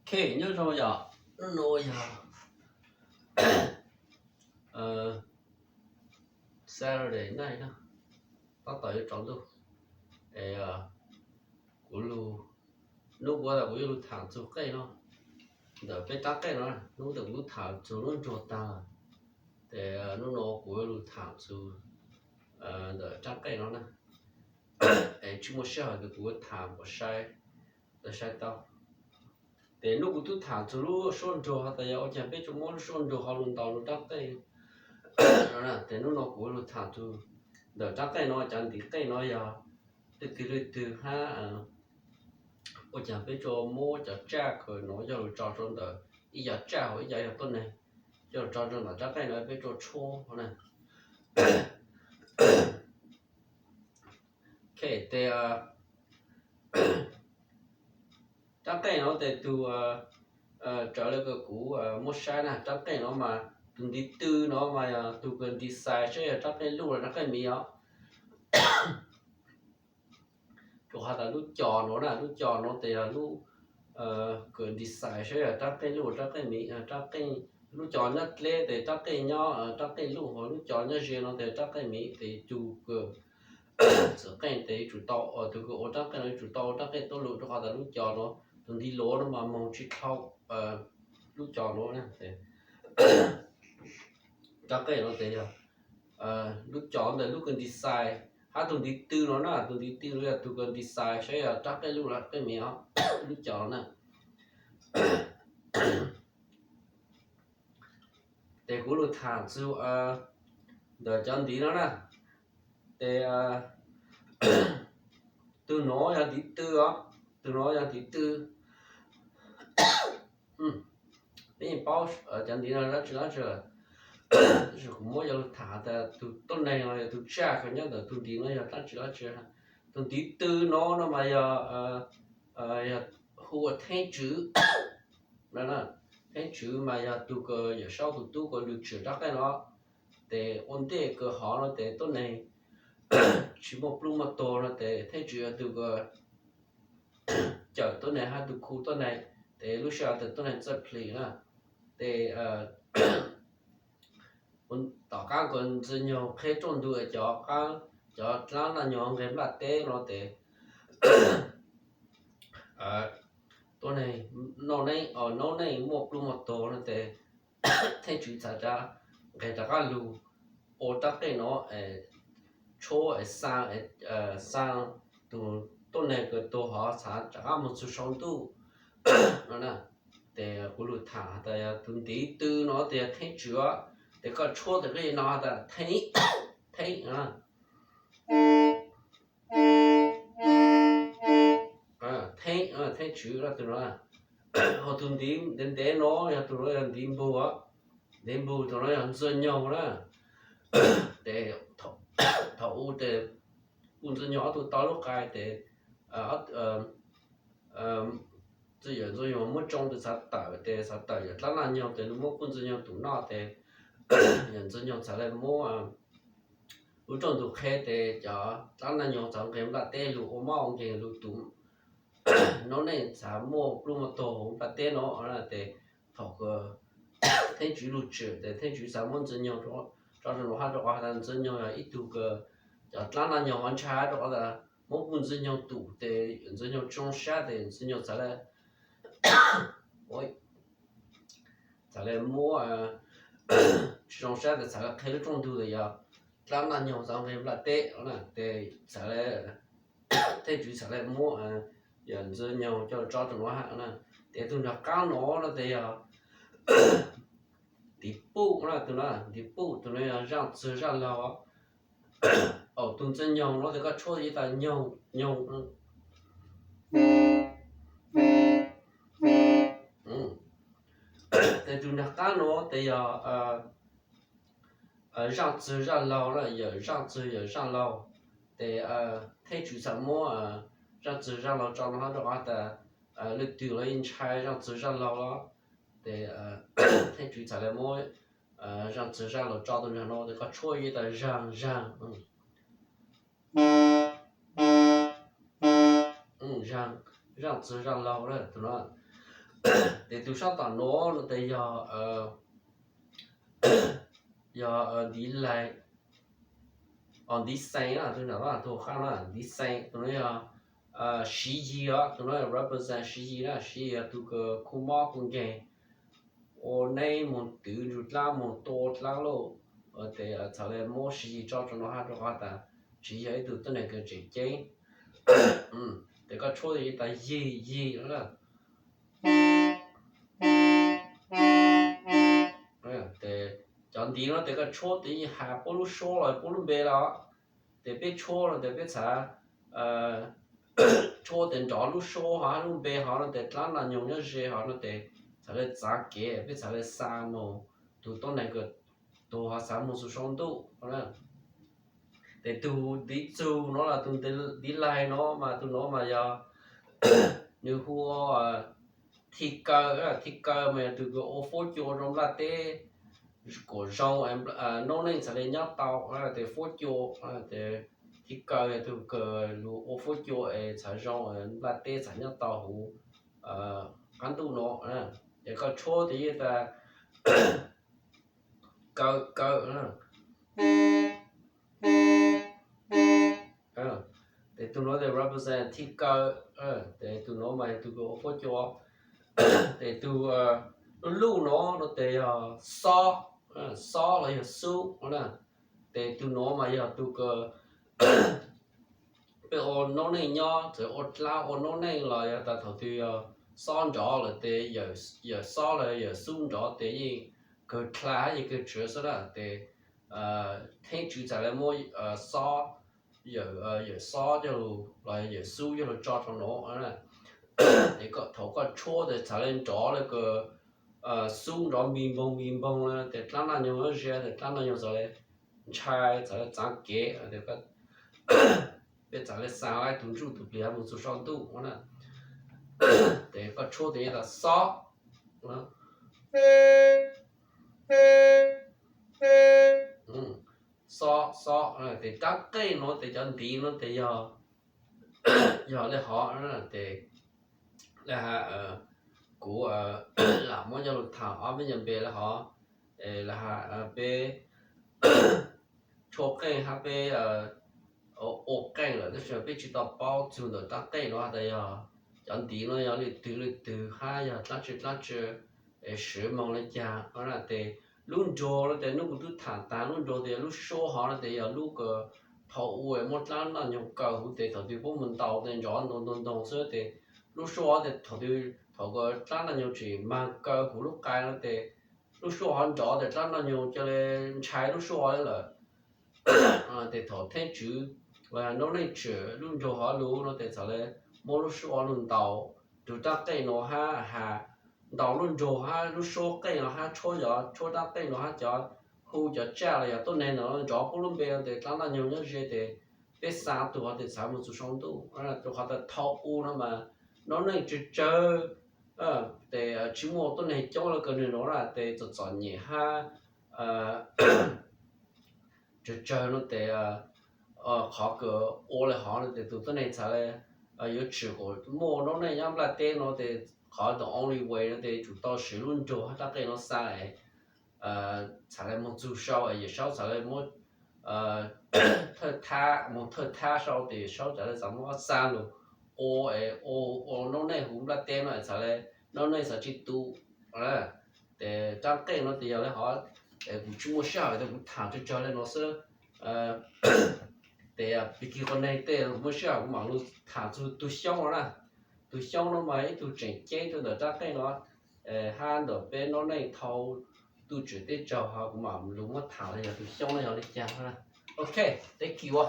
Ok, nyob zoo yom, hnub no yog Saturday night na, tab tom yuav tsaus ntuj, es kuv lug, hnub kuv tas kuv yuav lug tham txug qeej no, ntawm peb rab qeej no, hnub tas kuv lub tham txug lub nruag tag, ces hnub no kuv yuav lug tham txug ntawm rab qeej no na, es tsis muaj sij hawm tas kuv yuav tham kom sai, tau sai tau. Ces hnub kuv tub tham txug lub suab nruag tas yog ua caag peb tsuas muab lub suab nruag ho lug ntaus rab qeej no, ces hnub no kuv lug tham txug ntawm rab qeej no, cov ntiv qeej no yog leej twg leej twg hab ua caag peb tsuas muab cov tsaj kws no coj lug tso rau ntawm ib co tsaj hab ib co yog tuab neeg coj lug tso rau ntawm rab qeej no peb tsuas tshuab na. Ok, tes rab qeej no tes tug, raws le kws kuv muab saib na, rab qeej no mas tug ntiv tw no mas yog tug kws design saib yog rab qeej luj los rab qeej miv os. Rua qhov tas lub co no na, lub co no tes yog lub kws design saib yog rab qeej luj rab qeej miv, rab qeej, lub co nyob dleb tes rab qeej nyob, rab qeej luj, ho lub co nyob ze no tes rab qeej miv, tes tug kws txwv qeej tes yuav tsum tau, tug kws ua rab qeej no yuav tsum tau ua rab qeej tuab lug rua qhov tas lub co no, tug ntiv luav no mas moog tsis dhau lub co no na. Rab qeej no tes yog lub co ntawm lub kws design, hab tug ntiv tw no na, tug ntiv tw no yog tug kws design saib yog rab qeej luj los qeej miv os, lub co no na. Tes kuv lug tham txug ntawm cov ntiv no na, tes tug no yog ntiv tw os, tug no yog ntiv tw. Peb yeej paub cov ntiv no dlaab tsi dlaab tsi, tab sis kuv muab coj lug tham tas tug tuab neeg no yog tug tsaj kws nyob ntawm tug ntiv no yog dlaab tsi dlaab tsi. Tug ntiv tw no no mas yog, yog hu ua theeb tswv. Theeb tswv mas yog tug kws Yawm Saub tug tub kws lug tswm rab qeej no, tes ua ntej kws hov no tes tuab neeg tsis muaj plub muaj tuag no tes theeb tswv yog tug kws cawm tuab neeg hab tug khu tuab neeg, tes lub sij hawm tes tuab neeg txawj plhis na, tes tom qab kws Ntxwg Nyoog qheb rooj ntug cov, cov dlaab naj nyoog nqeg nplaj teb no tes tuab neeg noj neej, noob neej muaj plub muaj tuag no tes theeb tswv txav rov nqeg rov qab lug ua rab qeej no, tshuab, xaa, xaa tug tuab neeg kws tuag hov txav rov qab moog txug sau ntuj no na. Tes kuv lug tham tas yog tug ntiv tw no tes yog theeb tswv, tes koj tshuab tes koj yuav no tas theeb, theeb, theeb, theeb tswv tug no. Ho tug ntiv ntev ntev no yog tug no yog ntiv npug, ntiv npug tug no yog Ntxwg Nyoog na. Tes thaum u tes kuj Ntxwg Nyoog ob tug tau lub qai tes, txawm yog Ntxwg Nyoog muab tsoo tes txav tawm, tes txav tawm yog dlaab naj nyoog tes lug muab kuj Ntxwg Nyoog tum noj tes yog Ntxwg Nyoog txav le muab lub rooj ntug qheb tes cov dlaab naj nyoog txav nqeg nplaj teb lug ua mob ua nkeeg lug tus noob neej txav muaj plub muaj tuag nplaj teb no tes thaum kws theeb tswv lug tswm tes theeb tswv txav muab Ntxwg Nyoog tso rau nram hab rau qhov tas Ntxwg Nyoog yog ib tug kws cov dlaab naj nyoog ho ntshai rau qhov tas muab kuj Ntxwg Nyoog tum tes Ntxwg Nyoog tsis zoo sab tes Ntxwg Nyoog txav le txav le muab tsis zoo sab tes txav le qheb lub rooj ntug tes yog dlaab naj nyoog txav nqeg nplaj teb na tes txav le theeb tswv txav le muab yog Ntxwg Nyoog coj tso rau no hab na. Tes tug nraag qaab no no tes yog ntiv puj na, tug no ntiv puj, tug no yog zaaj txwg zaaj laug. Tug Ntxwg Nyoog no tes koj tshuab tes tas nyoog nyoog. Tes tug nraag qaab no tes yog zaaj txwg zaaj laug na, yawm zaaj txwg yawm zaaj laug. Tes theeb tswv txav muab zaaj txwg zaaj laug tso no hab rau qhov tas leej twg los yeej ntshai zaaj txwg zaaj laug los. Tes theeb tswv txav le muab zaaj txwg zaaj laug tso tug nraag no tes koj tshuab tes tas zaag zaag. Zaaj txwg zaaj laug na tug no. Ces tus sab tom no no ces yog, yog ntiv lais, os, ntiv xees na, tus nram no tus qab no ntiv xees, tus no yog siv yig os, tus no yog represent siv yig na, siv yig yog tus kws khu mob khu nkeeg, ua neb moog twv ntsug dlaab moog tua dlaab lauj, ces txhad le muab siv yig tso rua no hab rua qhov tas siv yig yog ib tug tuab neeg kws tseem ceeb. Ces koj tshuab tes tas yig yig no na. Ces cov ntiv no tes koj tshuab tes yeej has puab lub suab los puab lub npe los. Ces peb tshuab no tes peb txhad tshuab tes nrov lub suab hov lub npe hov no tes dlaab noj nyoog nyob ze hov no tes txhad le txav kev, peb txhad le xa moog tus tuab neeg kws tus hov xav moog txug saum ntuj. Ces tug ntiv txug no los tus ntiv lais no mas tus no mas yog nws hu ua thib kaw. Thib kaw mas yog tug kws ua fuab cua rua nplaj teb kuas zoo, noob neej txhad le nyob tau. Tes fuab cua, tes thib kaw yog tug kws lug ua fuab cua es txhad zoo, nplaj teb txhad nyob tau huv qab ntuj no. Ces koj tshuab tes yeej tas kaw kaw. Tes tug no tes represent thib kaw. Tes tug no mas yog tug kws ua fuab cua. Tes tug luj luj no no tes yog xob, xob los yog xub na. Tes tug no mas yog tug kws peb ua noob neej nyob, txawm ua dlaab ua noob neej los yog tas thaum twg yog xob nrov lawm tes yawm xob los yawm xub nrov tes yeej kawg dlha hab yeej kawg tswv xwb na. Tes theeb tswv txhad le muab xob, yawm xob coj lug los yawm xub coj lug tso rau no. Ces thaum koj tshuab tes txhad le nrov le kws xub nrov npig npoog npig npoog le tes dlaab noj nyoog nyob ze tes dlaab noj nyoog txhad le ntshai txhad le txav kev. Peb txhad le xa laib tug ntsuj tug plig hab moog txug saum ntuj na. Tes koj tshuab tes yeej tas xob, xob xob. Tes rab qeej no tes cov ntiv no tes yog, yog le hov tes le has, kuv lam muab coj lug thaam ob peb nyuag npe le hov, le has peb tshuab qeej hab peb ua qeej lawm tab sis peb tsi tau paub txug ntawm rab qeej no has tas yog cov ntiv no yog lwm twg lwm twg hab yog dlaab tsi dlaab tsi, es swv moog le caag no na. Tes lub nruag no tes nub kuv tub thaam taag lub nruag tes lub suab hov no tes yog lub kws thaum u muab dlaab noj nyoog kaw huv tes thaum twg puab moog ntaus tes nrov ntoo ntoo ntoo xwb tes lub suab hov tes thaum twg thaum kws dlaab noj nyoog tseem maag kaw huv lub qai no tes lub suab hov nrov tes dlaab noj nyoog ca le ntshai lub suab hov lawm. Tes thaum theeb tswv los noob neej tswm lub nruag hov lug no tes txhad le muab lub suab hov lug ntaus rua rab qeej no hab has, ntaus lub nruag hab lub suab qeej no hab tshuab, tshuab rab qeej no hab cov hu cov tsaj los yog tuab neeg no nrov puab lub npe no tes dlaab noj nyoog nyob ze tes peb xa tug hov tes txhad moog txug saum ntuj. Rua qhov tas thaum u no mas noob neej tsawg tsawg tes tsi muaj tuab neeg coob le kws nwg no na tes txom txom nyem hab tsawg tsawg no tes qhov kws ua le hov no tes tug tuab neeg txhad le yuav tshwm kuas muaj noob neej nyob nplaj teb no tes qhov the only way no tes tsum tau swv lub nruag hab rab qeej no xa es txhad le moog txug sau es Yawm Saub txhad le muab thawj thab, moog thawj thab sau tes Yawm Saub txhad le txhad muab xa lug ua es ua noob neej huv nplaj teb no es txhad le noob neej txhad tsi tu. Tes rab qeej no tes yog le hov, es kuv tsi muaj sij hawm tes kuv thaam tsawg tsawg le no xwb. Tes pig kig qhov neeg tej kuv muaj sij hawm kuv mam lug thaam txug tug xyoob no na. Tug xyoob no mas ib tug tseem ceeb rua ntawm rab qeej no hab ntawm peb noob neej thau tuj tshwm teb tsaug hov kuv mam lug muab thaam le yog tug xyoob no yog le caag na. Ok, thank you.